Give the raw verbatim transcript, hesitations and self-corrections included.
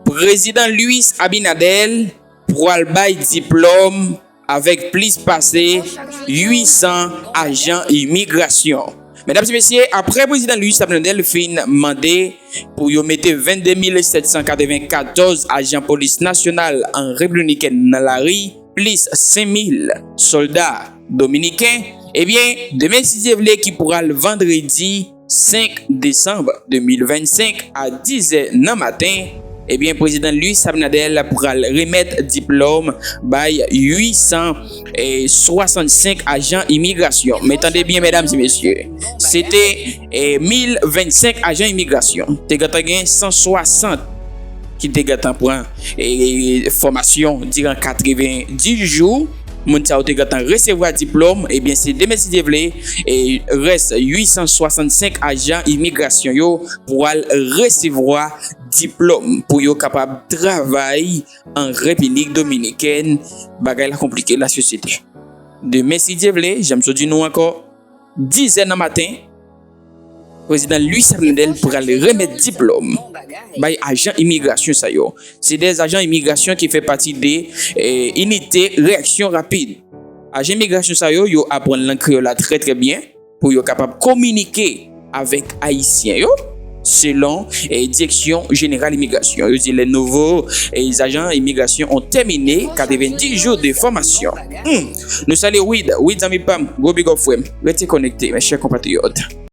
Prezidan Luis Abinader pral bay diplòm avèk plis pase uit san ajan imigrasyon. Medam e mesye, apre Prezidan Luis Abinader fin mande pou yo mete vennde mil sèt san katrevenkatòz ajan polis nasyonal an Repiblik Dominikèn nan lari, plis senk mil sòlda dominiken, ebyen, demen, si Dye vle, ki pral vandredi senk desanm de mil vennsenk, a diz è nan maten, ebyen, Prezidan Luis Abinader pral remèt diplòm bay uit san swasannsenk ajan imigrasyon. Men tande byen, medam e mesye, se te, eh, mil vennsenk ajan imigrasyon. Te gentan gen san swasant ki te gentan pran, eh, fòmasyon diran katrevenndis jou. Moun sa yo te gentan resevwa diplòm. Ebyen, se demen, si Dye vle, e rès uit san swasannsenk ajan imigrasyon yo pral resevwa diplòm pou yo kapab travay an Repiblik Dominikèn. Bagay la konplike, la sosyete. Demen, si Dye vle, jan m sot di nou ankò, diz è nan maten, Prezidan Luis Abinader pral remèt diplòm bay ajan imigrasyon sa yo. Se de ajan imigrasyon ki fè pati de, eh, inite reyaksyon rapid. Ajan imigrasyon sa yo, yo aprann lang kreyòl la trè, trè byen pou yo kapab kominike avèk Ayisyen yo, selon, eh, Direksyon Jeneral Imigrasyon. Yo di les nouveaux, eh, agents imigrasyon ont terminé quatre-vingt-dix jours de formation. Hmm. Nou salye Wid, Wid zanmi pa m, gwo big up frè m. Rete konekte, mes chers compatriotes.